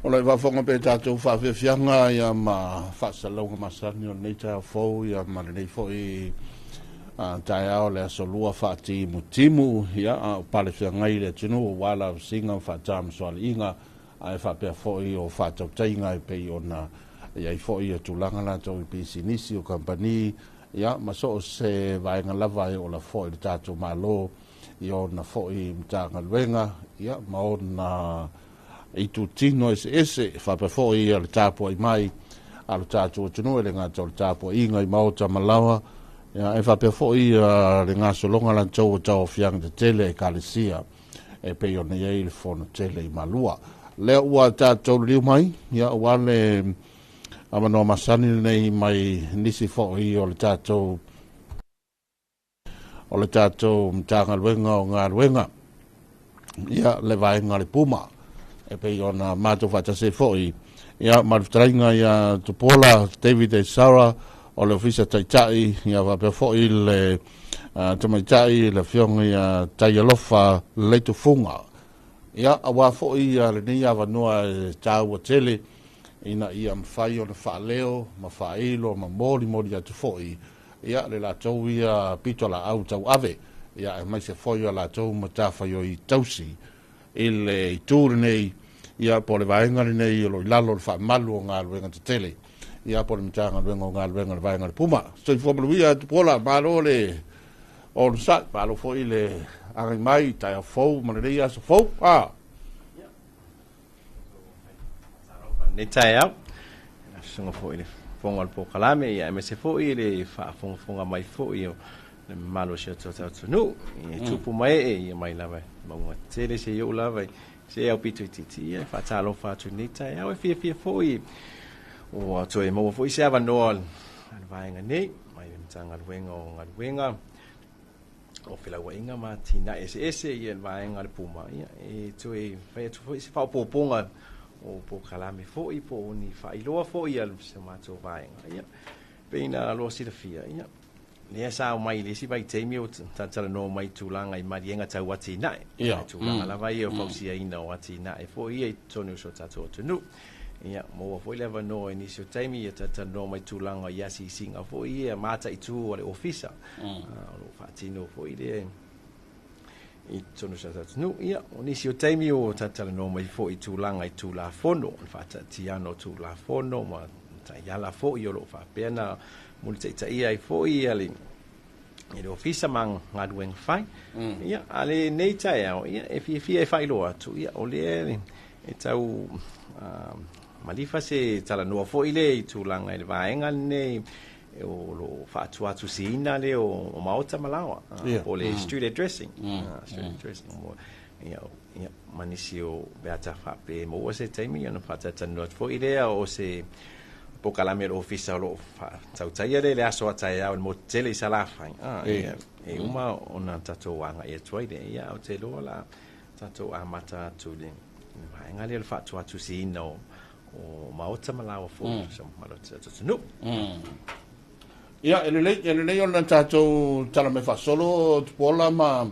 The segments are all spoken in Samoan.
O lo o faafofoga pea i tatou faafiafiaga ia ma faasalalauga masani o lenei taeao fou ia ma lenei foi taeao o le aso Lua faatimutimu ia a o pale feagai le atunuu aua lavasiga ma faatamasoaliiga ae faapea foi o faatautaiga e pei ona i ai foi ia tulaga latou i pisinisi o kamupani ia ma so o se vaega lava e ola foi i le tatou Malo i ona foi Matagaluega ia ma ona itutino eseese faapea foi ia le tapuai mai a lo tatou atunuu e le gata o le tapuaiga i maota ma laoa ia, e faapea foi ia le gasologa latou o tauaofiaga tetele a Ekalesia e pei ona i ai le fono tele i Malua. Lea ua tatou liliu mai ia aua le avanoa masani lenei mai nisi foi o le tatou Matagaluega o Galuega, ia le vaega o le Puma, e pei ona matou faatasi ai foi ia ma le fetalaiga ia Tupuola David E. Sara o le Ofisa Taitai, ia faapea foi le Tamaitai le Afioga ia Taialofa Leitufuga. Ia aua foi ia lenei avanoa e taua tele ina ia mafai ona faaleo ma faailo ma molimoli atu foi ia le latou ia pitolaau tauave, ia aemaise foi o latou matafaioi tausi i le itu lenei, ia po o le vaega lenei o lo o i lalo o le faamalu o galuega tetele, ia po o le Matagaluega o Galuega le vaega o le Puma. Soifua manuia Tupuola, malo le onosai, malo foi le agai mai i taeao fou ma lenei aso fou. Lenei taeao, le susuga foi i le fofoga o le polokalame, ia aemaise foi le faafogafoga mai foi o le mamalu o si o tatou atunuu, e tupu ma ee, ia mai lava i mauga tetele seia oo lava i se aupito itiiti, ia e faatalofa atu i lenei taeao. E fiafia foi ua toe maua foi se avanoa o le vaega nei mai le Matagaluega o Galuega o Felauaiga ma Atinae Eseese, ia le vaega o le Puma, ia e toe fai atu foi se faaopoopoga o polokalame foi po o ni faailoa foi a se matou vaega. Ia pei na loa silafia, ia lea sa omai i le isi vaitaimi o talatalanoa mai i tulaga i maliega tau atinae, tulaga lava ia o fausiaina o atinae foi ia i totonu o si o tatou atunuu. Ia, maua foi le avanoa i nisi o taimi ia talatalanoa mai tulaga i asiasiga foi ia mataitu a le ofisa, o lo o faatino foi lea i totonu o si o tatou atunuu. Ia, o nisi o taimi o talatalanoa mai foi i tulaga i Tulafono, le faataatiaga o Tulafono ma taiala foi o lo o faapea na mulitaitaia ai foi ia le i le ofisa ma galuega fai. Ia, a lenei taeao, ia, e fiafia e faailoa atu, ia, o lea e tau malifa se talanoa foi lea i tulaga i le vaega lenei o lo o faatuatusiina lea o maota ma laoa, po o le street addressing. Street addressing. Ia, ia, ma nisi o pe a ta faapea e maua se taimi ona faatalatalanoa atu foi lea o se polokalame a le ofisa o lo o faatautaia lea i le aso a taeao i le motu tele i Salafai. Ia, e uma ona tatou agai atu ai lea. Ia, ou te iloa la tatou amata atu i le vaega lea o le faatuatusiina o maota ma laoa foi ma lo tatou atunuu. Ia, e lelei ona tatou tala mai faasolo Tupuola ma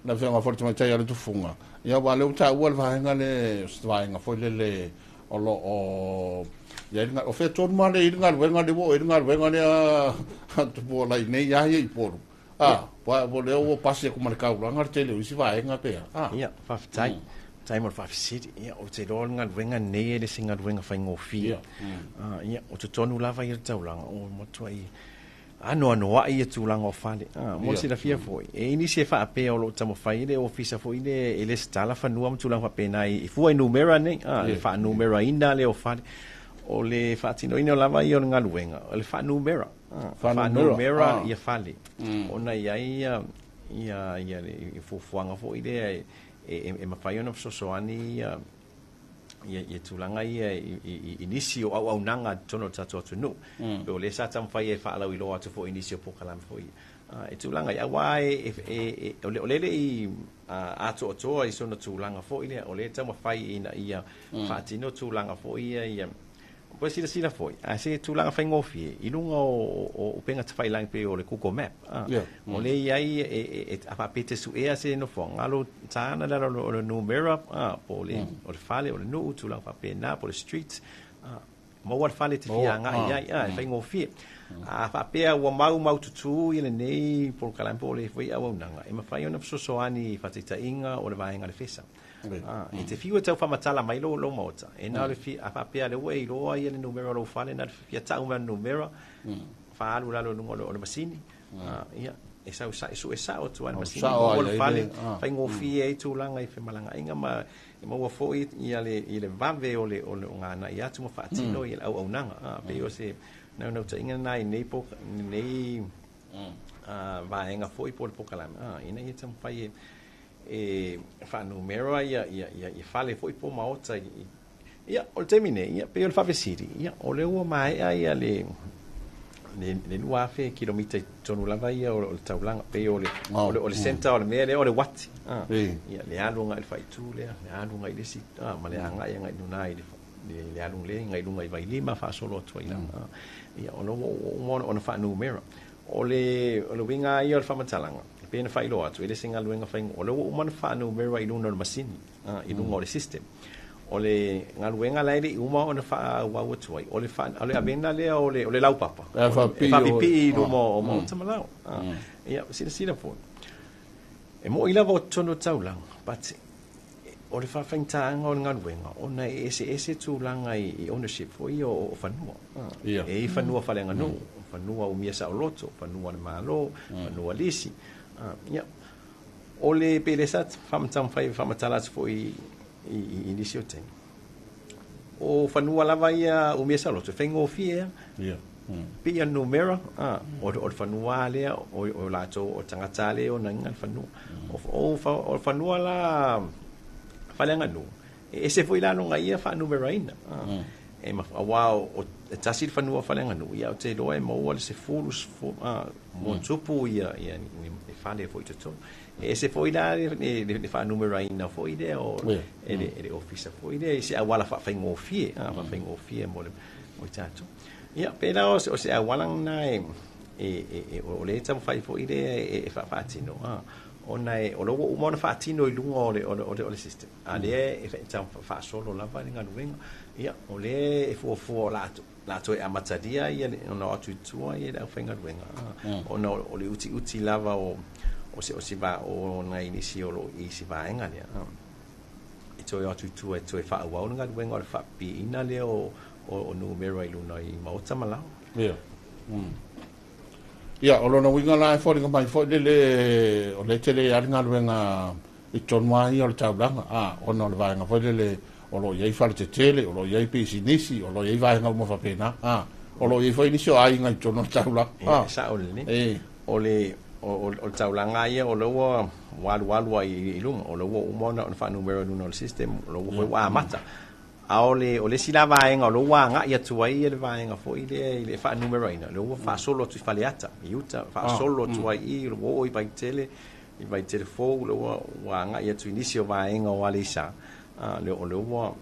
le Afioga foi i le Tamaitai a le Tufuga. Ia, aua o lea ua taua le vaega lea, o se vaega foi lele o lo o i ai le, o fea tonu lava lea e i ai le galuega lea ua oo i ai le galuega lea a Tupuola i inei lava ia i Upolu. Po o lea ua pasi atu ma le taulaga le tele o isi vaega pe a? Ia, faafetai. Faafetai mo le faafesili. Ia, ou te iloa o le galuega lenei e le se galuega faigofie. Ia, o totonu lava ia o le taulaga, ua matuai anoanoai ia tulaga o fale. Mo le silafia foi, e i ai nisi e faapea o lo o taumafai ai le ofisa foi lea e lesitala fanua ma tulaga faapena i fua i numera nei, le faanumeraina lea o fale. O le faatinoina lava ia o le galuega, o le faanumera. Faanumera ia fale, ona e i ai ia le fuafuaga foi lea e mafai ona fesoasoani ia tulaga ia i nisi o auaunaga i totonu o le tatou atunuu. Pei o lea sa taumafai e faalauiloa atu foi i nisi o polokalame foi ia i tulaga ia, aua o lea e le i atoatoa i sona tulaga foi lea, o lea e taumafai ina ia faatino tulaga foi ia. Poi silasila foi, a se tulaga faigofie i luga o upega tafailagi pei o le Google Map. O lea e i ai e a faapea e te suea se nofoaga, alo tāna le lalo o le numera, po o le o le fale, o le nuu, tulaga faapena, po o le street, maua le fale e te fia agai i ai, e faigofie. A faapea ua maumaututu ia lenei polokalame po o le foi auaunaga, e mafai ona fesoasoani i faataitaiga o le vaega a le FESA. E te fiu e tau faamatala mai lou lou maota, e na o le fia, a faapea lea ua e iloa ia le numera o lou fale, na o le fia tau mai o le numera, faaalu i lalo i luga o le masini, ia, e sau e sue sao atu lava e le masini, maua le fale, faigofie ai tulaga i femalagaaiga ma e maua foi ia le i le vave o le o le agai atu ma faatino ia le auaunaga. Pei o se naunautaiga lena i nei lenei vaega foi po o le polokalame, ina ia taumafai e e faanumera ia ia ia ia fale foi po o maota i ia o le taimi nei ia pei o le faafesili ia o lea ua maea ia le le le 2000 kilomita i totonu lava ia o le taulaga pei o le o le o le centre o le mea lea o le uati ia le alu agai i le faaitu lea le alu agai i le isi ma le agai agai i luna i le le alu lea agai i luga i Vailima faasolo atu ai lava ia o lea ua uma ona faanumera. O le o le uiga lava ia o le faamatalaga, e pei ona faailoa atu, e le o se galuega faigofie. O lea ua uma ona faanumera i luga o le masini, i luga o le system. O le galuega la e le i uma ona faaauau atu ai, o le o le avega lea o le o le laupapa, e faapipii i luma o maota ma laoa. Ia, silasila foi, e moni lava o totonu o le taulaga, but o le faafaigataga o le galuega, ona e eseese tulaga i ownership foi ia o fanua. E i ai fanua faaleaganuu, fanua umia saoloto, fanua a le Malo, fanua lisi. Ia, o le pei lea sa taumafai e faamatala atu foi i nisi o taimi, o fanua lava ia umia saoloto, e faigofie lava. Pei o le numera, o le fanua lava lea, o latou, o tagata lava lea e ona ina le fanua. O fanua la faaleaganuu, e ese foi la lona ia faanumeraina. E aua e tasi le fanua faaleaganuu, ia ou te iloa e maua le 10 ma tupu ia ni fale foi i totonu. E ese foi la le faanumeraina foi lea o e le ofisa foi lea i se auala faafaigofie, faafaigofie mo le mo i tatou. Ia, pei la o se auala lena e o lea e taumafai foi lea e faafaatino, ona e o lea ua uma ona faatino i luga o le o le system, a lea e faasolo lava le galuega. Ia, o lea e fuafua o le a toe amatalia ia ona o atu i tua ia le aufaigaluega, ona o le utiuti lava o se o se va o nai nisi o lo o i se vaega lea e toe o atu i tua e toe faaauau le galuega o le faapipiina lea o numera i luna i maota ma laoa. Ia. Ia, o lona uiga la e foliga mai foi lele o lea e tele lava le galuega i totonu lava ia o le taulaga, a, ona o le vaega foi lele o lo o i ai faletetele, o lo o i ai pisinisi, o lo o i ai vaega uma faapena, a, o lo o i ai foi nisi o aiga i totonu o le taulaga. A. E sao lelei. E. O le o le taulaga ia o lea ua alualu ai i luga, o lea ua uma ona faanumera i luga o le system, o lea foi ua amata. A o le o le isi la vaega o lea ua agai atu ai le vaega foi lea i le faanumeraina, lea ua faasolo atu i Faleata, i uta, faasolo atu ai i i, ua oo i Vaitele, i Vaitele fou, lea ua agai atu i nisi o vaega o Aleisa, lea o lea ua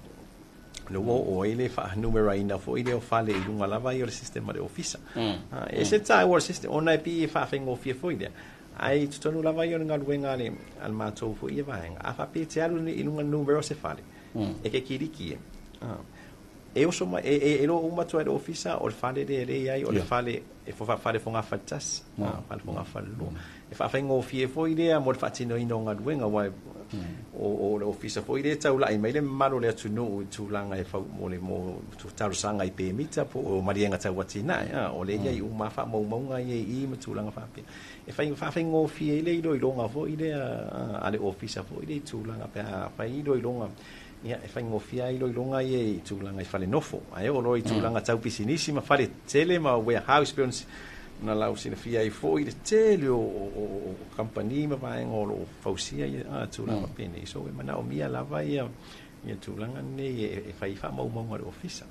lea ua oo ai le faanumeraina foi lea o fale i luga lava ia o le system a le ofisa. E ese le taua o le system, ona e pei e faafaigofie foi lea, ae i totonu lava ia o le galuega a le matou foi ia vaega, a faapea e te alu i luga o le numera o se fale, e ke kiliki e. E oso mai, e iloa uma atu ai le ofisa o le fale lea e i ai, o le fale, e fale fogafale tasi, fale fogafale lua. E faafaigofie foi lea mo le faatinoina o galuega, aua o le ofisa foi lea e taulai mai le mamalu o le atunuu i tulaga e fau mo le mo talosaga i pemita po o maliega tau atinae. O lea e i ai uma faamaumauga ia i i ma tulaga faapea. E faafaigofie ai le iloiloga foi lea a le ofisa foi lea i tulaga pe a fai iloiloga, ia e faigofie ai iloiloga ia i tulaga i fale nofo, ae oo loa i tulaga tau pisinisi ma fale tetele ma warehouse pei ona lau silafia ai foi le tele o kamupani ma vaega o lo o fausia ia tulaga penei. So e manaomia lava ia tulaga nei e fai faamaumauga a le ofisa.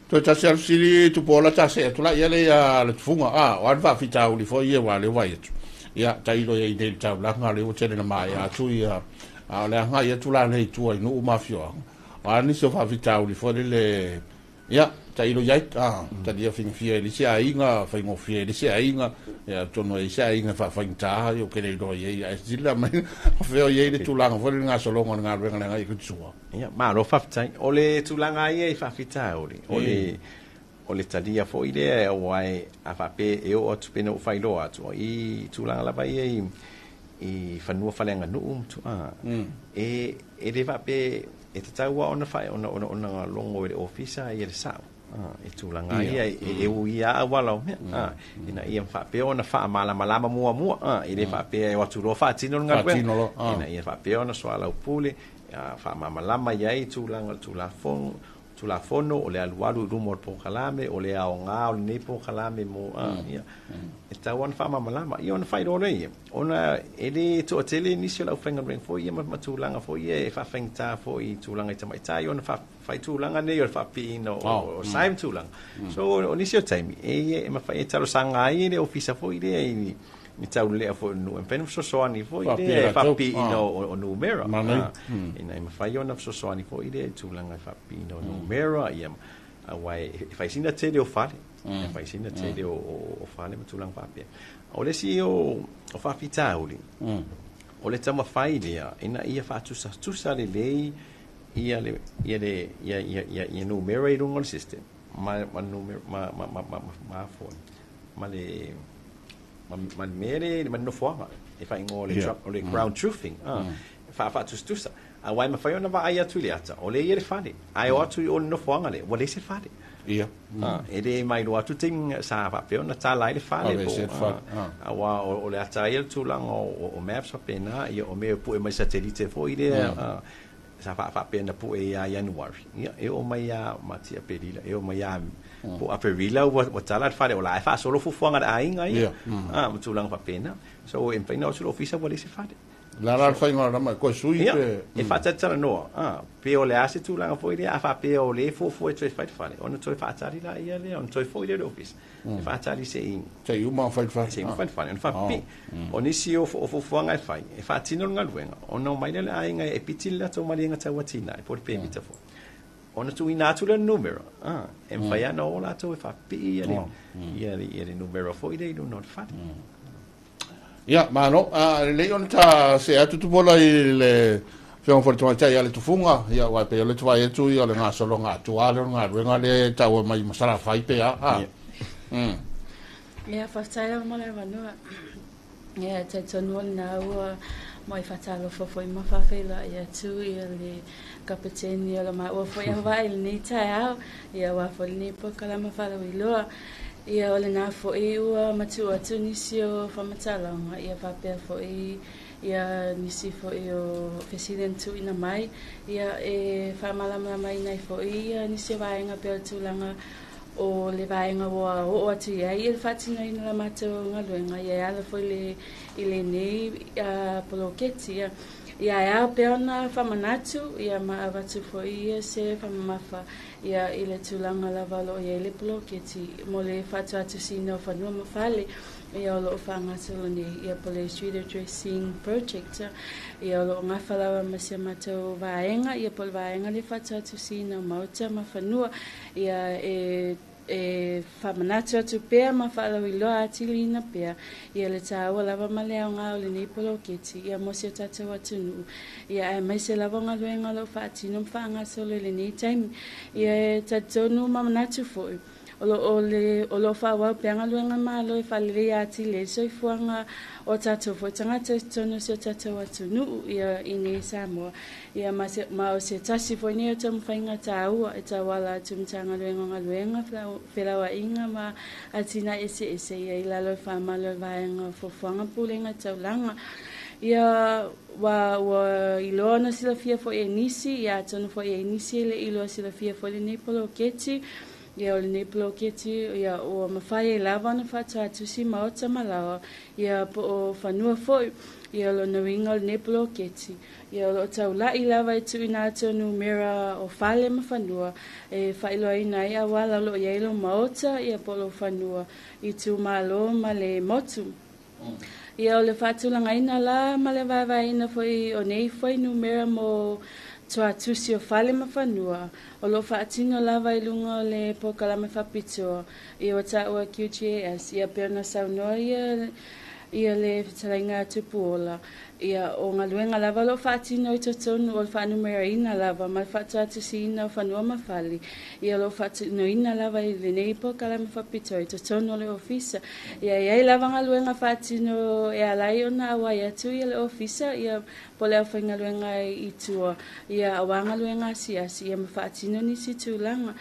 Toe tasi lava le fesili Tupuola ta see atu la ia le ia le tufuga a o a ni faafitauli foi ia aua lea ua vaai atu ia tailo i ai nei i le taulaga lea ua tele na maea atu ia a o le agai atu la lea i tua i nuu ma afioaga O a nisi o faafitauli foi lele, ia, tailo i ai, talia figafia e le isi aiga, faigofie e le isi aiga, ia, atonu e i ai se aiga e faafaigata, ia, ou te le iloa i ai, ae silasila mai, o fea o i ai le tulaga foi lele gasologa o le galuega i le agai atu i tua. Ia, malo faafetai. O le tulaga lava ia i faafitauli, o le o le talia foi lea, aua a faapea e oo atu pe na ou faailoa atu i tulaga lava ia i fanua faaleaganuu ma tuaa, e le faapea e tatau lava ona fai ona ona ona logo e le ofisa ia le sao i tulaga ia e ui lava auala o mea ina ia faapea ona faamalamalama muamua. E le faapea e o atu loa faatino le galuega, ina ia faapea ona soalaupule, faamalamalama i ai tulaga o le Tulafono, Tulafono o le alualu i luma o le polokalame, o le aoga o lenei polokalame mo ia e tatau ona faamalamalama, ia ona faailoa lea ia, ona e le toatele nisi o le aufaigaluega foi ia ma tulaga foi ia e faafaigata foi i tulaga i tamaitai ona fai tulaga nei o le faapipiina o sae ma tulaga. So o nisi o taimi e mafai e talosaga ai le ofisa foi lea i ni taulelea foi o le nuu e mafai ona fesoasoani foi lea e faapipiina o numera, ina ia mafai ona fesoasoani foi lea i tulaga e faapipiina o numera, ia, aua e fai sina tele o fale, e fai sina tele o fale ma tulaga faapea. O le isi o faafitauli, o le taumafai lea ina ia faatusatusa lelei ia le ia le ia ia ia ia numera i luga o le system ma ma numera ma ma ma ma ma foi ma le ma le mea le ma le nofoaga e faaigoa o le o le ground truthing, faatusatusa, aua e mafai ona vaai atu i le ata o lea e i ai le fale, ae o atu i o i le nofoaga lea ua leai se fale. E le mailoa atu taimi sa faapea ona tala ai le fale po aua o le ata ia le tulaga o maps faapena, ia o mea e pue mai satelite foi lea sa faapea na pue ia Ianuari, ia e oo mai ia Mati Aperila, e oo mai ia po Aperila ua tala le fale, o la e faasolo fuafuaga a le aiga ia ma tulaga faapena. So e mafai ona o atu i le ofisa ua leai se fale. La la le faiga o le nama e toe sui pe. E faatalatalanoa pe o le a se tulaga foi lea, a faapea o lea e fuafua e toe fai le fale, ona toe faatali laia lea, ona toe foi lea i le ofisa e faatali se i se i uma ona fai le fale. Se i uma fai le fale ona faapipii. O nisi o fuafuaga e fai, e faatino le galuega, ona omai lea o le aiga e piti le latou maliega tau atinae po o le pemita foi, ona tuuina atu lea o le numera, e mafai lava ona o latou e faapipii ia le numera foi lea i luga o le fale. Ia, malo. Lelei ona ta see atu Tupuola i le Afioga foi i le Tamaitai ia le Tufuga, ia, aua e pei o lea e te vaai atu ia o le gasologa atoa lea o le galuega lea e taua mai ma Salafai pe a. Ia, faafetai lava mo le avanoa. Ia, e talitonu o lena ua muai faatalofa foi ma faafeiloai atu ia le Kapeteni o la maua foi auvaa i lenei taeao, ia aua foi lenei polokalama faalauiloa. Ia, o lena foi ua matuu atu nisi o faamatalaga, ia faapea foi ia nisi foi o fesili na tuuina mai, ia e faamalamalamaina ai foi ia nisi o vaega pei o le tulaga o le vaega ua oo atu i ai le faatinoina o la matou galuega, ia e ala foi le i lenei poloketi. Ia, ia e ao pea ona faamanatu ia ma avatu foi ia se faamamafa ia i le tulaga lava o lo o i ai le poloketi mo le faatuatusiina o fanua ma fale, ia o lo o faagasolo nei, ia po o le Street Addressing Project. Ia o lo o gafa lava ma si a matou vaega, ia po o le vaega lea faatuatusiina o maota ma fanua. Ia e e faamanatu atu pea ma faalauiloa atiliina pea ia le tāua lava ma le aoga o lenei poloketi ia mo si o tatou atunuu, ia aemaise lava o galuega o lo o faatino ma faagasolo i lenei taimi. Ia e talitonu ma manatu foi o lo o le o lo o faaauau pea galuega a le Malo e faaleleia atili ai le soifuaga o tatou foi tagata i totonu o si o tatou atunuu ia i nei Samoa. Ia ma se ma o se tasi foi nei o taumafaiga tāua e tauala atu i Matagaluega o Galuega, Felauaiga ma Atinae Eseese ia i lalo o le faamalu o le Vaega o Fuafuaga Pulega Taulaga. Ia ua ua iloa ona silafia foi e nisi, ia atonu foi e i ai nisi e le i iloa silafia foi lenei poloketi. Ia o lenei poloketi, ia ua mafai ai lava ona faatuatusi maota ma laoa, ia po o fanua foi. Ia o lona uiga o lenei poloketi, ia o lo o taula'i lava e tuuina atu o numera o fale ma fanua e faailoaina ai auala o lo o i ai lou maota, ia po o lou fanua, itumalo ma le motu. Ia o le faatulagaina la ma le vaevaeina foi o nei fuainumera mo Tuatusi o fale ma fanua, o lo o faatino lava i luga o le polokalame faapitoa, ia ua taua QGIS, ia pei ona saunoa ia ia le fetalaiga a Tupuola, ia o galuega lava o lo o faatino i totonu o le faanumeraina lava ma le faatuatusiina o fanua ma fale, ia o lo o faatinoina lava i lenei polokalame faapitoa i totonu o le ofisa. Ia e i ai lava galuega faatino e ala ai ona auai atu ia le ofisa, ia po o le aufaigaluega i tua, ia aua galuega asiasi, ia ma faatino nisi tulaga.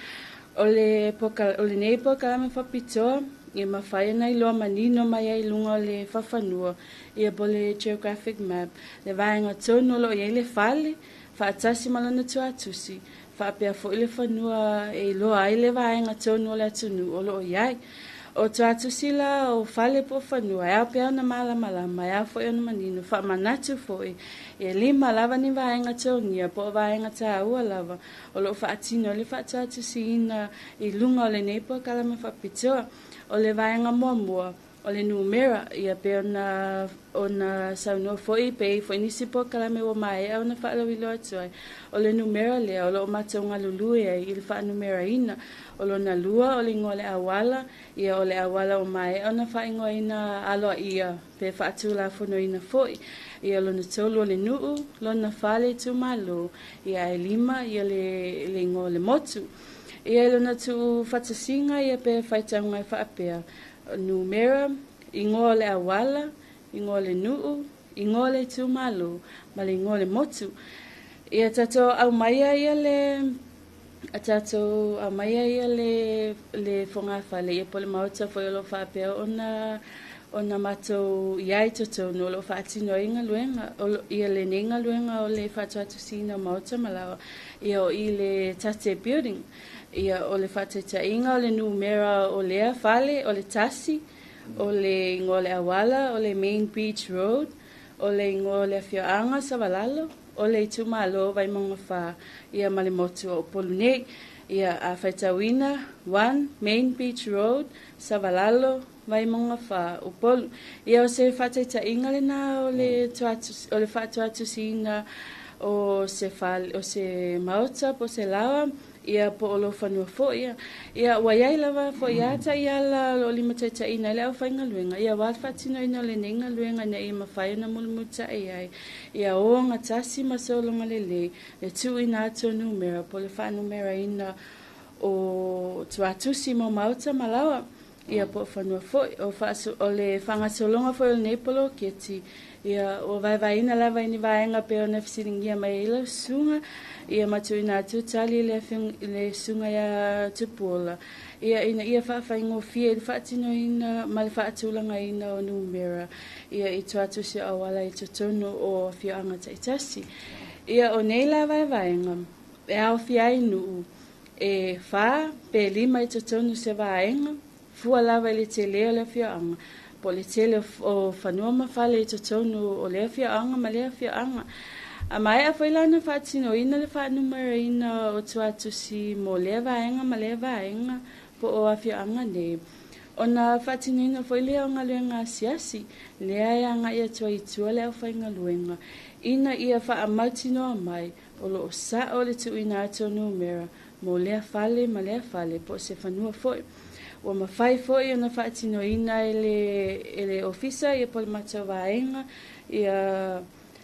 O le o lenei polokalame faapitoa, ia mafai ona iloa manino mai ai i luga o le fafanua, ia po o le geographic map, le vaega tonu o lo o i ai le fale, faatasi ma lona tuatusi, faapea foi le fanua e iloa ai le vaega tonu o le atunuu o lo o i ai. O tuatusi la o fale po o fanua, e ao pea ona malamalama, e ao foi ona manino, faamanatu foi, e 5 lava ni vaega togia po o vaega taua lava o lo o faatino ai le faatuatusiina i luga o lenei polokalame faapitoa. O le vaega muamua, o le numera, ia pei ona ona saunoa foi pe i foi nisi polokalame ua maea ona faalauiloa atu ai. O le numera lea o lo o matou galulue ai i le faanumeraina. O lona lua, o le igoa o le auala, ia o le auala ua maea ona faaigoaina aloaia pe faatulafonoina foi. Ia lona tolu o le nuu, lona fa le itumalo, ia ae 5 ia le igoa o le motu. Ia i lona tuufatasiga ia pe faitauga e faapea, numera, igoa o le auala, igoa o le nuu, igoa o le itumalo, ma le igoa o le motu. Ia tatou aumaia ia le tatou aumaia ia le fogafale ia po o le maota foi o lo o faapea ona ona matou i ai totonu o lo o faatino ai galuega ia lenei galuega o le faatuatusiina o maota ma laoa, ia o i le Tate Building. Ia o le faataitaiga o le numera o lea fale o le 1, o le igoa o le auala o le Main Beach Road, o le igoa o le afioaga Savalalo, o le itumalo Vaimauga 4, ia ma le motu o Upolu nei. Ia a faitauina 1 Main Beach Road, Savalalo, Vaimauga 4, Upolu. Ia o se faataitaiga lena o le o le faatuatusiina o se fale, o se maota po o se laoa, ia po o lo fanua foi. Ia ua iai lava foi a taiala o lo o limataitaiina ai le aufaigaluega, ia aua le faatinoina o lenei galuega ina ia mafai ona mulimulita'i ai ia ogatasi ma sologa lelei le tuuina atu o numera po o le faanumeraina o tuatusi mo maota ma laoa, ia po o fanua foi. O, o le faagasologa foi o lenei poloketi, ia ua vaevaeina lava i ni vaega pei ona fesiligia mai ai lau susuga, ia ma tuuina atu tali i le, le susuga ia Tupuola, ia ina ia faafaigofie i le faatinoina ma le faatulagaina o numera ia i tuatusi o auala i totonu o afioaga taitasi. Ia o nei la vaevaega e aofia ai nuu e 4 pe 5 i totonu se vaega, fua lava i le tele o le afioaga, po o le tele o fanua ma fale i totonu o lea afioaga ma lea afioaga. A maea foi la ona faatinoina le faanumeraina o tuatusi mo lea vaega ma lea vaega po o afioaga nei, ona faatinoina foi lea o galuega asiasi, lea e agai atu ai i tua le aufaigaluega, ina ia faamautinoa mai o lo o sa'o le tuuina atu o numera mo lea fale ma lea fale po o se fanua foi. Ua mafai foi ona faatinoina e le ofisa ia po o le matou vaega ia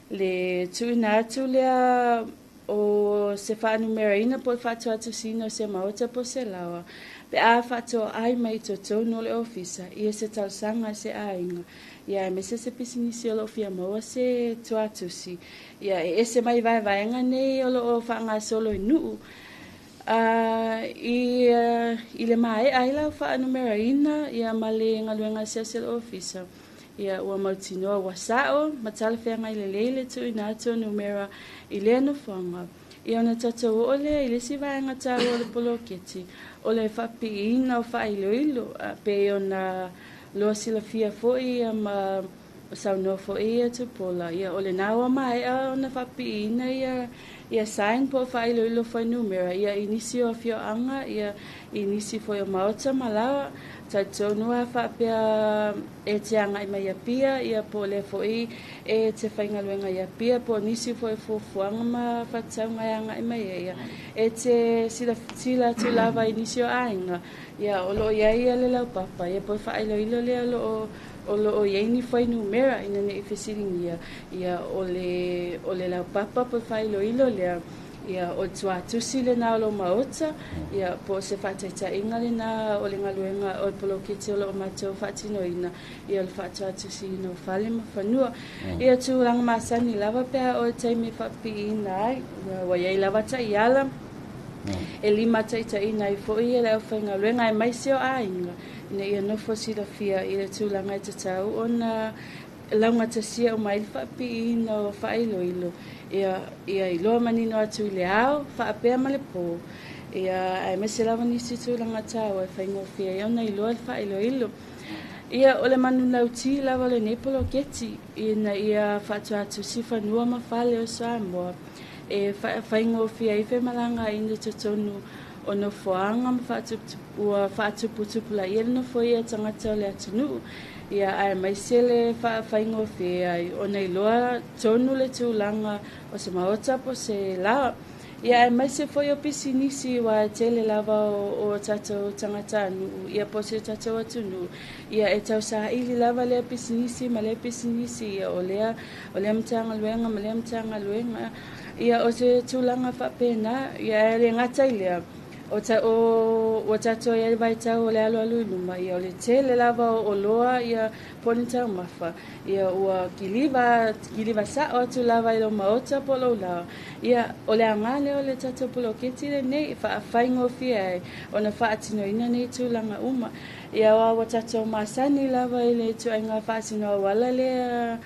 le tuuina atu lea o se faanumeraina po o le faatuatusiina o se maota po o se laoa, pe a faatoai mai i totonu o le ofisa ia se talosaga a se aiga, ia aemaise se pisinisi o lo o fia maua se tuatusi, ia e ese mai vaevaega nei o lo o faagasolo i nuu. I le maea ai la faanumeraina ia ma le galuega asiasi a le ofisa, ia ua mautinoa ua sa'o ma talafeagai lelei le tuuina atu o numera i lea nofoaga. Ia ona tatou oo lea i le isi vaega taua o le poloketi, o le faapiiina o faailoilo, pei ona loa silafia foi ia ma saunoa foi ia Tupuola, ia o lena ua maea ona faapiiina ia Ia sign po o faailoilo fuainumera ia i nisi o afioaga ia i nisi foi o maota ma laoa. Talitonu a faapea e te agai mai i Apia ia po o lea foi e te faigaluega i Apia po o nisi foi o fuafuaga ma faatatauga e agai mai ai ia e te silasila atu lava i nisi o aiga ia o lo o i ai ia le laupapa ia po o le faailoilo lea o lo o i ai ni fuainumera ina ne i fesiligia ia o le laupapa po o le faailoilo lea ia o le tuatusi lena o lou maota ia po o se faataitaiga lena o le galuega o le poloketi o lo o matou faatinoina ia o le faatuatusiina o fale ma fanua. Ia tulaga masani lava pe a oo i le taimi e faapipiina ai ua i ai lava taiala e limataitaiina ai foi le aufaigaluega aemaise o aiga ina ia nofo silafia i le tulaga e tatau ona laugatasia uma ai le faapipiina o faailoilo ia iloa manino atu i le ao faapea ma le po ia aemaise lava nisi tulaga taua e faigofie ai ona iloa le faailoilo. Ia o le manulauti lava o lenei poloketi ina ia faatuatusi fanua ma fale o Samoa e faigofie ai femalagaaiga i totonu o nofoaga ma ua faatuputupulaia le nofoia o tagata o le atunuu ia aemaise le faafaigofie ai ona iloa tonu le tulaga o se maota po o se laoa. Ia aemaise foi o pisinisi aua e tele lava o tatou tagatanuu ia po o se tatou atunuu ia e tausaili lava lea pisinisi ma lea pisinisi ia o lea Matagaluega ma lea Matagaluega ia o se tulaga faapena ia e le gata i lea ua tatou i ai le vaitau o le alualu i luma ia o le tele lava o oloa ia po o ni taumafa ia ua kiliva sao atu lava i lou maota po o lou laoa ia o le aoga lea o le tatou poloketi lenei e faafaigofie ai ona faatinoina nei tulaga uma ia ua tatou masani lava i le ituaiga faasino auala lea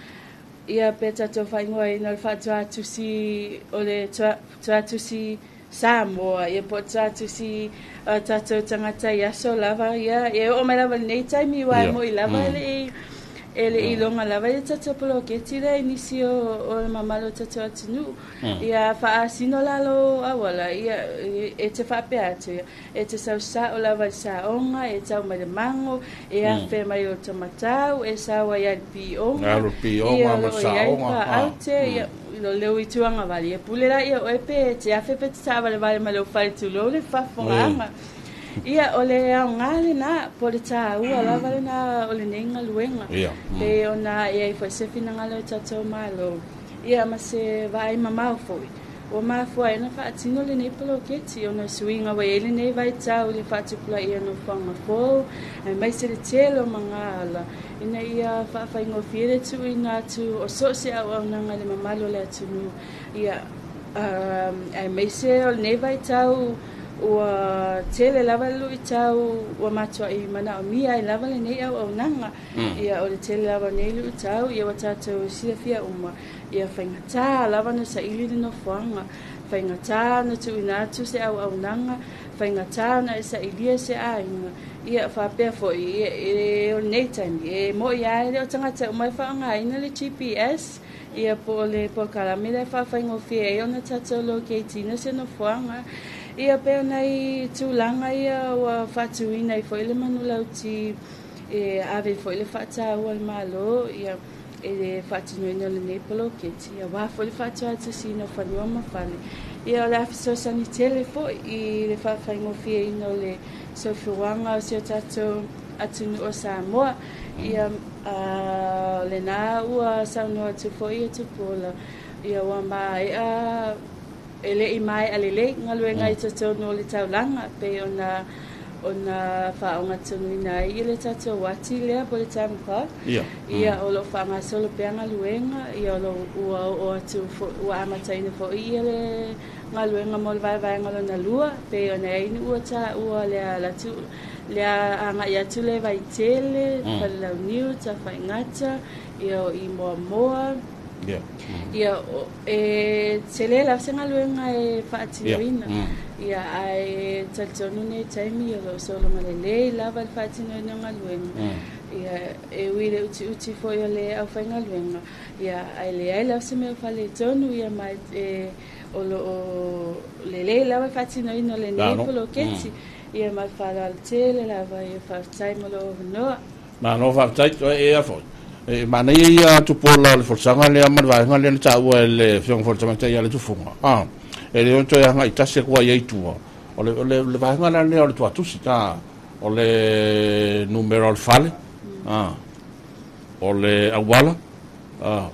ia pe tatou faaigoaina o le faatuatusi o le tuatusi Samoa ia po o tuatusi tatou tagata i aso lava ia e oo mai lava i lenei taimi aua e moi lava e le i iloga lava ia tatou poloketi lea i nisi o le mamalu o tatou atunuu. Ia faasino la lou auala ia e te faapea atu ia e te sau sao lava i le saoga e tau mai le mago e afe mai o tamatau e sau ai i le pioga ia o lo o i ai paaute ia lo leu i tuagavale ia pule la ia oe pe te afe pe te taavalevale mai lou fale tulou le faafofogaaga. Ia o le aoga lena po o le taua lava lena o lenei galuega pe ona e ai foi se finagalo o tatou Malo ia ma se vaai mamao foi ua mafua ai ona faatino lenei poloketi ona o suiga ua i ai lenei vaitau i le faatupulaia o nofoaga fou aemaise le tele o magaala ina ia faafaigofie le tuuina atu o so o se auaunaga i le mamalu o le atunuu ia aemaise o lenei vaitau ua tele lava le luitau ua matuai manaomia ai lava lenei auaunaga ia o le tele lava o nei luitau ia ua tatou silafia uma ia faigata lava ona saili le nofoaga faigata ona tuuina atu se auaunaga faigata ona e sailia se aiga ia faapea foi e o lenei taimi e moi lava e le o tagata uma e faaaogaina le GPS ia po o le polokalame lea e faafaigofie ai ona tatou locate-ina se nofoaga ia pei o nai tulaga ia ua faatuina ai foi le manulauti e ave foi le faataua a le Malo ia e le faatinoina o lenei poloketi aua foi le faatuatusiina o fanua ma fale ia o le a fesoasoani tele foi i le faafaigofieina o le soifuaga o si o tatou atunuu o Samoa ia lena ua saunoa atu foi ia Tupuola ia ua maea e le i maea lelei galuega i totonu o le taulaga pei ona faaogatonuina ai ia le tatou ati lea po o le town clock ia o lo o faagasolo pea galuega ia o lo ua oo atu ua amataina foi ia le galuega mo le vaevaega lona lua pei ona i ai ni ua taua lea alatu lea agai atu le Vaitele, Falelauniu, Tafaigata, ia o i Moamoa. Ia, e tele lava se galuega e faatinoina. Ia, ae talitonu lenei taimi o lo o sologa lelei lava le faatinoina o galuega. Ia, e ui i le utiuti foi o le aufaigaluega, ia, ae leai lava se mea o faaletonu, ia, ma e o lo o lelei lava le faatinoina o lenei poloketi. Ia, ma le faaaloalo tele lava, ia, faafetai mo lou avanoa. Malo faafetai. E a foi. E manaia ia Tupuola o le folasaga lea ma le vaega lea na taua e le Afioga foi i le Tamaitai ia Letufuga. E le ono toe agai tasi atu ai i tua. O le vaega la lea o le tuatusi. O le numera o le fale, o le auala,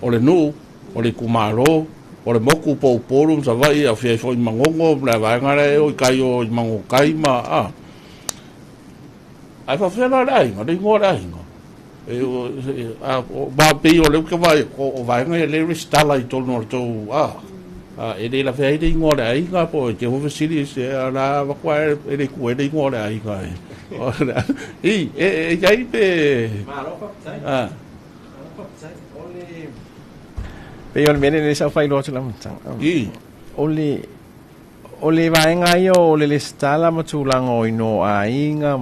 o le nuu, o le itumalo, o le motu po o Upolu ma Savaii, aofia ai foi i Manono, ma le vaega lea e o i tai o i Manono-tai ma... Ae faafefea la le aiga, le igoa o le aiga? Ma pei o lea ou te vaai atu, o vaega ia lea e resitala i totonu o le tou, e le lavea ai le igoa o le aiga po o te fua fesili se la avatu lava e le itu ai le igoa o le aiga. I, e i ai pe... Malo faafetai. Malo faafetai. O le... Pei o le mea lea sa ou faailoa atu i le amataga. I. O le O le vaega ia o le lesitala ma tulaga o inoa aiga,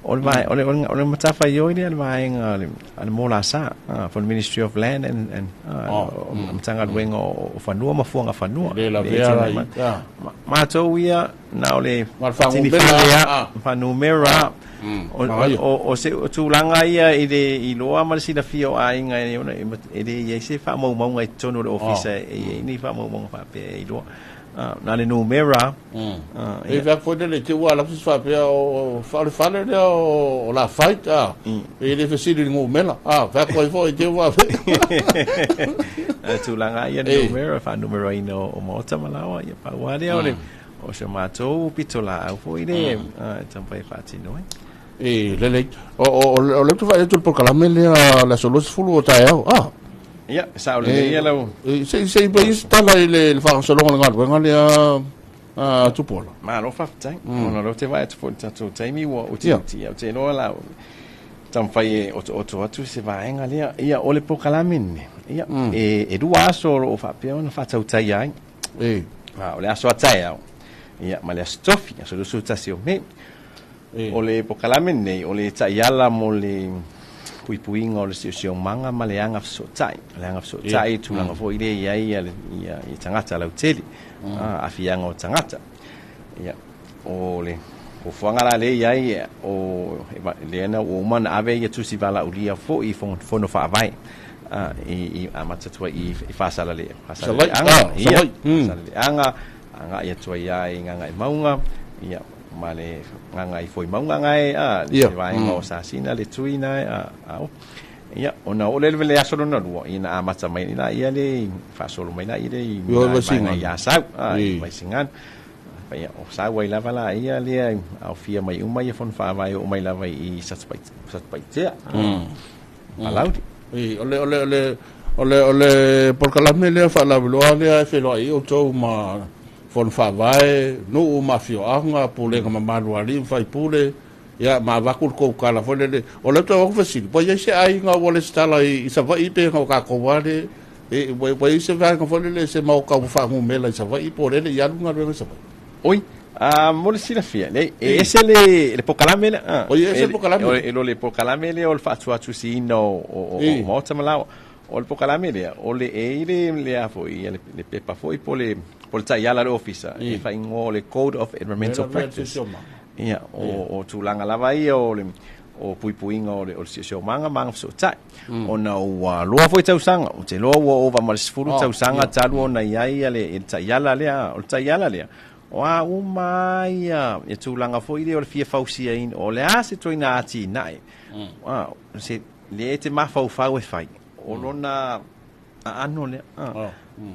o le o le o le matafaioi lea a le vaega a le MOLASA, for the Ministry of Land and and Matagaluega o Fanua ma Fuaga Fanua. E le lavea la i. Matou ia na o le fatinifale faanumera o se tulaga ia i le iloa ma le silafia o aiga e ona e le i ai se faamaumauga i totonu o le ofisa e i ai ni faamaumauga faapea e iloa. Na le numera. E fai foi lele te ua ala se faapea o le fale lea o la fight e le fesili i le numera fai atu ai foi te ua tulaga ia le numera faanumeraina o maota ma laoa ia pau lava lea o le o se matou pitolaau foi le e taumafai e faatino ai. E lelei. O lea ou te vaai atu i le polokalame lea le aso 20 o taeao. Ia, sao lelei ia lau. Se i fai se tala i le faagasologa o le galuega lea a Tupuola. Malo faafetai. Ona o lea ou te vaai atu foi i le tatou taimi ua utiuti. Ia, ou te iloa la taumafai e otooto atu se vaega lea. Ia, o le polokalame lenei, ia, e lua aso o lo o faapea ona faatautaia ai. O le aso a taeao, ia, ma le aso Tofi, aso 21 o Me. O le polokalame lenei, o le taiala mo le puipuiga o le siosiomaga ma le agafesootai. O le agafesootai, e tulaga foi lea e i ai ia tagata lautele, aafiaga o tagata. Ia, o le fuafuaga la lea e i ai, o lea na ua uma ona ave ia tusi valaaulia foi i fono faavae, i amata atu ai i Faasaleleaga, Faasaleleaga, agai atu ai lava i Gagaemauga, ia, ma le gaga i Foimauga gae a le vaega o Sasina le tui na a o ia ona o le le aso lona lua ina amata mai la ia le faasolo mai la ia le i vaega i Asau a i Vaisigano ia o sau ai lava la ia le aofia mai uma ia fono faavae oo mai lava i Satupaitea Palauli. O le o le o le o le o le polokalame lea faalauiloa lea e feiloai ai outou ma fono faavae, nuu ma afioaga, pulega mamalu a alii ma faipule, ia, ma avatu le tou tala foi lele. O lea ou te avatu fesili, ua i ai se aiga ua resitala i Savaii pe na o tatou lava le, ua i ai se vaega foi lele, se maota ua faanumera i Savaii po o lea e le i alu le galuega i Savaii? Oi, mo le silafia, leai, e ese le polokalame lea. Oi, e ese le polokalame. E le polokalame lea o le faatuatusiina o maota ma laoa. O le polokalame lea, o le e i le le a foi, ia le pepa foi po le po le taiala a le ofisa e faaigoa o le Code of Environmental Practice. Ia, o tulaga lava ia o le o puipuiga o le siosiomaga ma agafesootai. Ona ua loa foi tausaga, ou te iloa ua ova ma le 10 tausaga talu ona i ai ia le taiala lea, o le taiala lea, o a uma lava ia tulaga foi lea o le fia fausiaina, o le a se ituaiga atinae, se lea e te mafaufau e fai, o lona aano lea,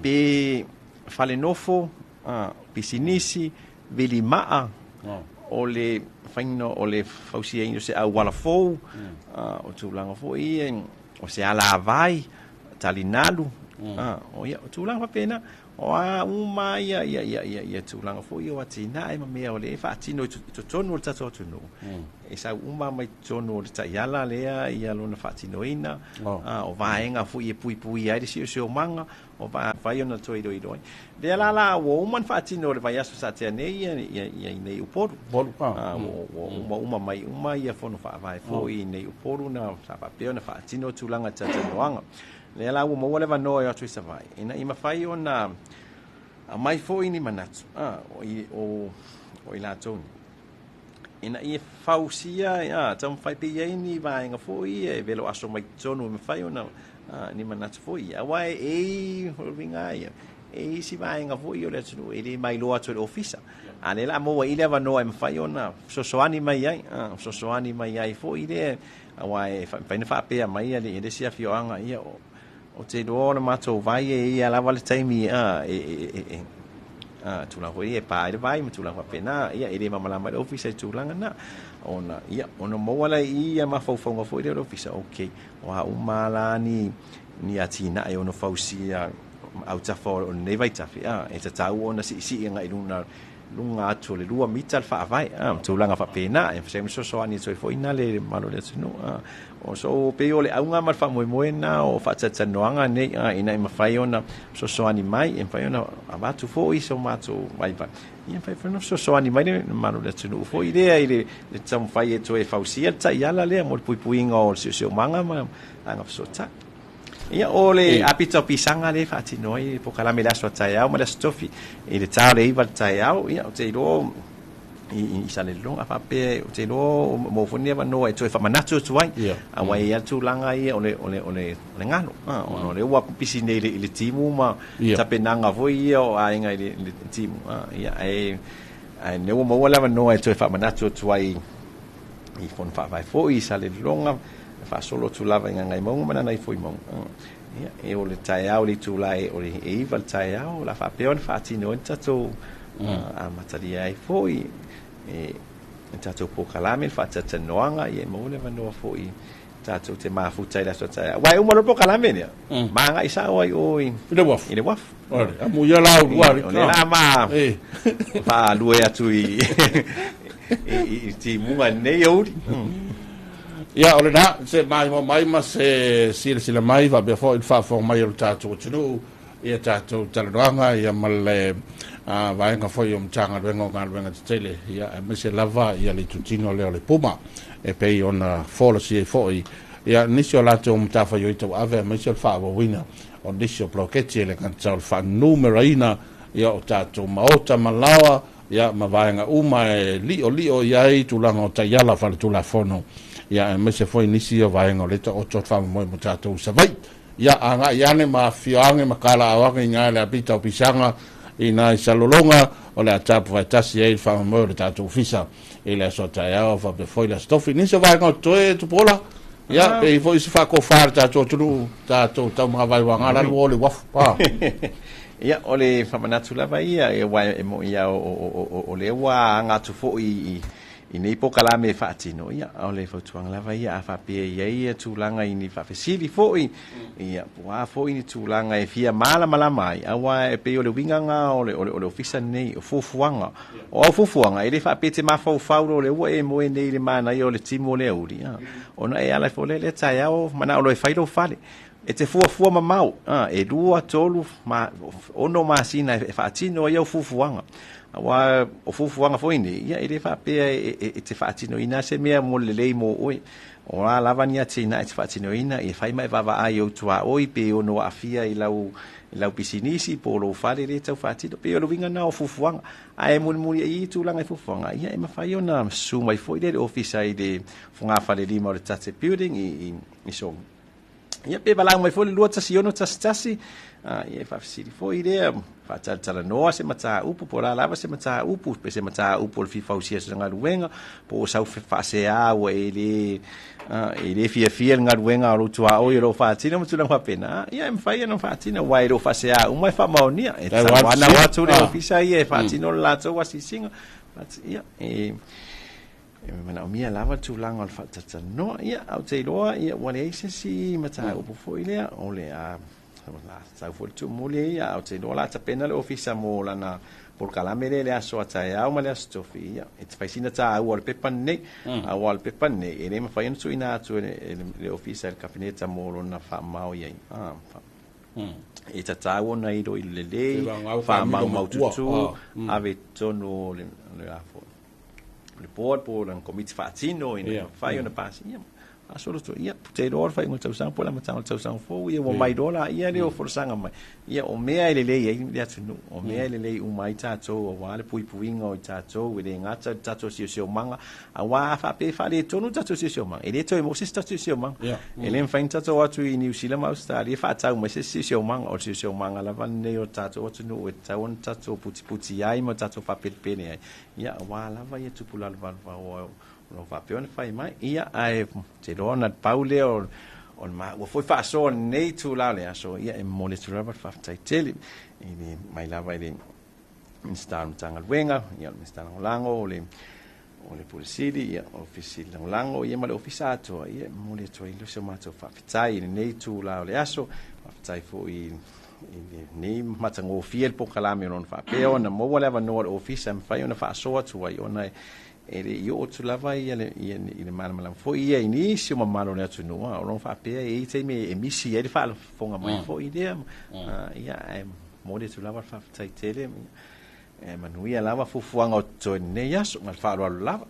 pe fale nofo, pisinisi, vili maa, o le faiga o le fausiaina o se auala fou, o tulaga foi ia, o se alavai, talinalu, o ia, o tulaga faapena. O a uma ia ia ia ia ia tulaga foi o atinae ma mea o lea e faatino i totonu o le tatou atunuu. E sau uma mai totonu o le taiala lea ia lona faatinoina, o vaega foi e puipuia ai le siosiomaga, o mafai ona toe iloilo ai. Lea la la ua uma ona faatino o le vaiaso sa tea nei ia ia ia i nei Upolu. Ua uma uma mai uma ia fono faavae foi i nei Upolu na sa faapea ona faatino tulaga talatalanoaga. Lea la ua maua le avanoa e o atu i Savaii, ina ia mafai ona aumai foi ni manatu o i latou nei, ina ia fausia, taumafai pe i ai ni vaega foi ia e velo aso mai totonu e mafai ona ni manatu foi ia. Aua e i, o le uiga ia, e i isi vaega foi o le atunuu e le mailoa atu e le ofisa. A lea la maua i le avanoa e mafai ona fesoasoani mai ai, fesoasoani mai ai foi lea, aua e mafai ona faapea mai le isi afioaga, ia, o te iloa o le matou vai e ia lava le taimi e tulaga foi e pa ai le vai ma tulaga faapena, ia, e le malamalama i le ofisa i tulaga na. Ona, ia, ona maua la i ia mafaufauga foi lea o le ofisa, okay, o a uma la ni atinae ono fausia autafa o lenei vaitafe, e tatau ona siisii agai i luga atu o le 2 mita le faavae, tulaga faapena, e fesoasoani atu ai foi na le mamalu o le atunuu. O so pei o le auga ma le faamoemoe na o faatalatalanoaga nei, ina ia mafai ona fesoasoani mai, e mafai ona avatu foi so matou vaivai, ia mafai foi ona fesoasoani mai le mamalu o le atunuu foi lea i le taumafai e toe fausia le taiala lea mo le puipuiga o le siosiomaga ma agafesootai. Ia, o le apita o pisaga lea e faatino ai le polokalame i le aso a taeao ma le aso tofi i le ta o le 9 le taeao, ia, ou te iloa i Salelologa faapea, ou te iloa mo foi ni avanoa e toe faamanatu atu ai. Aua e i ai le tulaga ia o le galo, ona o lea ua pisi nei i le timu ma tapenaga foi ia o aiga i le timu, ia, ae lea ua maua le avanoa e toe faamanatu atu ai i fono faavae foi i Salelologa, faasolo atu lava i Gagaemauga ma Gagaifoimauga. Ia, e o le taeao le itula e o le 9 le taeao, la faapea ona faatino ai le tatou amatalia ai foi e tatou polokalame le faatalatalanoaga, ia e maua le avanoa foi tatou te mafuta i le aso taeao. Aua e uma loa le polokalame lea, ma agai sao ai o i le uafu. I le uafu. Ore, amu ia la ua o le la ma faalue atu i timuga nei aoauli. Ia, o lena, se mai mo mai ma se silasila mai, faapea foi le faafofoga mai o le tatou atunuu, ia tatou talanoaga, ia ma le vaega foi o Matagaluega o Galuega Tetele, ia, aemaise lava ia le itutino lea o le Puma, e pei ona folasia ai foi, ia, nisi o latou matafaioi tauave, aemaise o le faaauauina o nisi o poloketi e le gata o le faanumeraina, ia, o tatou maota ma laoa, ia, ma vaega uma e li'oli'o i ai tulaga o taiala faletulafono, ia, aemaise foi nisi o vaega o lea taoto faamoemoe mo tatou Savaii. Ia, agai ane ma afifio age ma talaaao age i ina i le apita o pisaga i ina i Salelologa, o le a tapuvaetasi ai le faamoemoe o le tatou ofisa i le aso a taeao faapea foi le aso tofi. Nisi o vaega o totoe, Tupuola, ia, pe i foi se faatofā le tatou atunuu, tatou taumagavai uaga lalo o le uafu. Ia, o le faamanatu lava ia, aua e moni lava o lea ua aga atu foi i nei polokalame e faatino, ia, o le fautuaga lava ia, a faapea e i ai tulaga i ni faafesili foi, ia, po o a foi ni tulaga e fia malamalama ai, aua e pei o le uiga lena o le ofisa lenei, o fuafuaga. O au fuafuaga, e le faapea e te mafaufau loa o lea ua e moe nei i le manaia o le timu o le aoauli, ona e ala ifo lea i lea taeao manao loa e fai lou fale. E te fuafua mamao, e 2, 3, 6 masina e faatino ai au fuafuaga. Aua o fuafuaga foi nei, ia e le faapea e te faatinoina se mea mo le lelei mo oe. O a lava ni atinae e te faatinoina, ia fai ma e vaavaai i ou tuaoi pe ono aafia i lau pisinisi po o lou fale lea e tau faatino. Pei o le uiga lena o fuafuaga. Ae mulimuli ai i tulaga i fuafuaga, ia e mafai ona susu mai foi lea i le ofisa i le fogafale 5 o le Tate Building i Sogi. Ia pe valaau mai foi le 216 11, ia e faafesili foi lea, faatalatalanoa se mataupu, po o le a lava se mataupu, pe se mataupu o le fia fausia o se galuega, po o sau faasea ua e le fiafia le galuega o lou tuaoi o lo o faatino ma tulaga faapena, ia e mafai ona faatino, aua e le o faasea uma e faamaonia, e tatau atu le ofisa ia e faatino le latou asiasiga. Ia, e E manaomia lava le tulaga o le faatalatalanoa. Ia, ae ou te iloa, ia, ua leai se isi mataupu foi lea, o le a Sau foi le tuumuli ia, ae ou te iloa o le a tapena le ofisa mo lana polokalame lea i le aso a taeao ma le aso tofi. Ia, e fai sina taua o le pepa lenei, aua o le pepa lenei e le mafai ona tuuina atu e le ofisa i le Kapeneta mo lona faamao i ai. E tatau ona iloilo lelei, faamaumaututu, ave i totonu o le le board po o lana komiti faatino ina ia mafai ona pasia. Faasolo atu, ia, te iloa o le faaiuga o le tausaga po o le amataga o le tausaga fou, ia ua mai loa laia lea o folasaga mai. Ia, o mea e lelei ai le atunuu, o mea e lelei uma ai tatou aua le puipuiga o i tatou, e le gata i le tatou siosiomaga, aua a faapea e faaletonu le tatou siosiomaga, e le toe maua se isi tatou siosiomaga. E le mafai ona tatou o atu i Niu Sila ma Ausetalia e faatau mai se isi siosiomaga, o le siosiomaga lava lenei o le tatou atunuu e tatau ona tatou putiputi ai ma tatou faapelepele ai. Ia, aua lava ia tupu lalovaoa o lo o faapea ona fai mai. Ia, ae ou te iloa ona pau lea o o le maua foi faasoa i lenei itula o le aso, ia, e momoli atu lava le faafetai tele i le mai lava i le Minisita o le Matagaluega, ia, o le Minisita Lagolago, o le o le Pule Sili, ia, Ofisa Sili Lagolago, ia, ma le Ofisa atoa, ia, e momoli atu ai si o matou faafetai i lenei itula o le aso. Faafetai foi i lenei matagofie le polokalame o lona faapea ona maua le avanoa o le Ofisa e mafai ona faasoa atu ai, ona e le i oo atu lava ia le, ia, i le malamalama foi ia i nisi o mamalu o le atunuu, o lona faapea e i ai taimi e misi ai le faafofoga mai foi lea. Ia, ae momoli atu lava le faafetai tele. E manuia lava fuafuaga o totoe i lenei aso, ma le faaaloalo lava.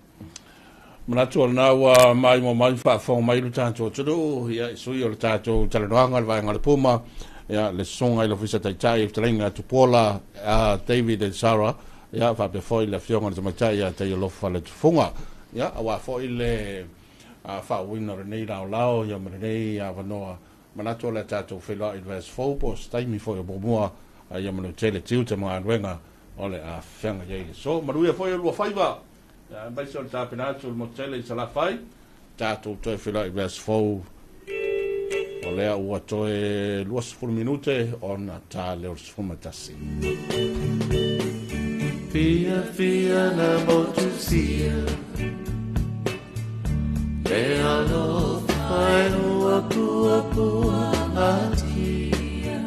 Manatu o lena ua maimoa mai faafofoga mai lo tatou atunuu, ia, i sui o le tatou talanoaga le vaega o le Puma, ia, le susuga i le Ofisa Taitai le fetalaiga Tupuola David and Sarah, ia, faapea foi le afioga i le tamaitai ia Taialofa le Tufuga, ia, aua foi le faauuina o lenei laolao, ia, ma lenei avanoa. Manatu o le a tatou feiloai i le vaiaso fou po o se taimi foi o muamua, ia manu tele tiute ma galuega o le a feagai ai i le aso. Manuia foi o lua faiva, aemaise o le tapena atu o le motu tele i Salafai. Tatou toe feiloai i le vaiaso fou, o lea ua toe 20 minute ona ta lea o le 11. Fia fia na motusia Le alofa e ua pua pua atia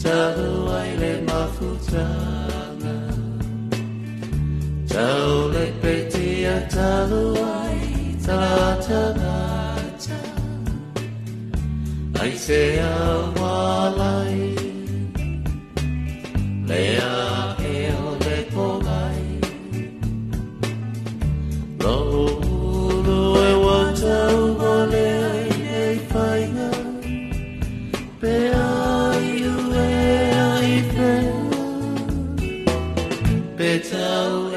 Talu ai le mafutanga Tau le petia talu ai tatagata Ai se awalai Le a e o le polai Lo ulu e wa tau o le ai nei whainga Pe ai ue ai whea Pe tau